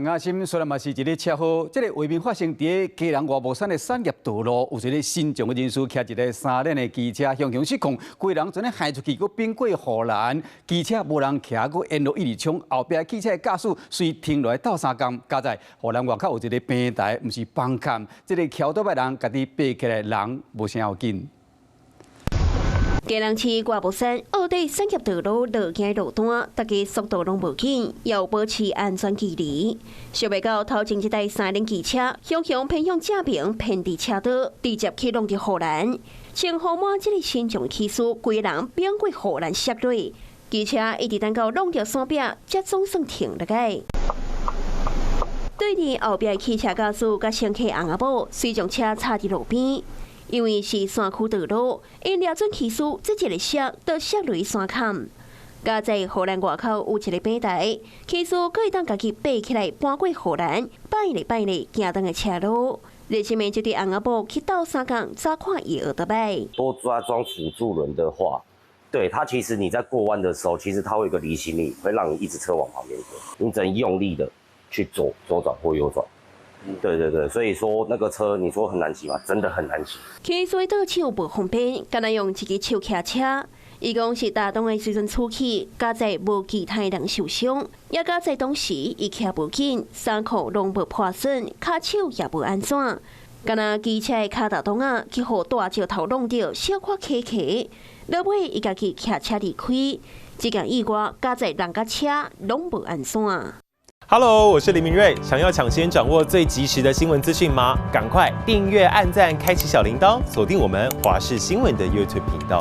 阿心雖然嘛是一个車禍，這个畫面發生佇基隆外木山的產業道路，有一个身障的人士騎一个三輪的機車，雄雄失控，規人跣咧害出去，閣反過護欄，機車無人騎，閣沿路一直衝，後壁汽車的駕駛隨停落來鬥相共，佳哉護欄外口有一个平台，毋是幫坎，這个騎歐多擺人家己爬起來，人無啥要緊。基隆市外木山澳底產業道路落行路段，大家速度攏無緊，又保持安全距離。想袂到頭前這台三輪機車，雄雄偏向正邊偏佇車道，直接去挵著護欄。穿予滿這个身障騎士，規人反過護欄摔落，機車一直等到挵著山壁，才總算停落來。對佇後壁汽車駕駛佮乘客翁仔某，隨將車插佇路邊。因為是山區道路，𪜶掠準騎士這一个摔，就摔落山坎。佳哉護欄外口有一个平台，騎士閣會當家己爬起來搬過護欄，擺咧擺咧行轉來車路。熱心的這對翁仔某去鬥相共，查看伊歐多擺。多加裝輔助輪的話，對它其實你在過彎的時候，其實它會有個離心力，會讓你一直車往旁邊走，你只能用力的去左轉或右轉。對對對，所以說那個車，你說很難騎嗎？真的很難騎。騎士倒手無方便，干焦用一支手騎車。伊講是踏檔的時陣出去，佳哉無其他人受傷，也佳哉當時伊騎無緊，衫褲攏無破損，跤手也無按怎。干焦機車的跤踏擋仔，去予大石頭挵著，小可磕磕。落尾伊家己騎車離開，這件意外佳哉人佮車攏無按怎。 Hello，我是林明瑞。想要搶先掌握最及時的新聞資訊嗎？趕快訂閱、按讚、開啟小鈴鐺，鎖定我們華視新聞的 YouTube 頻道。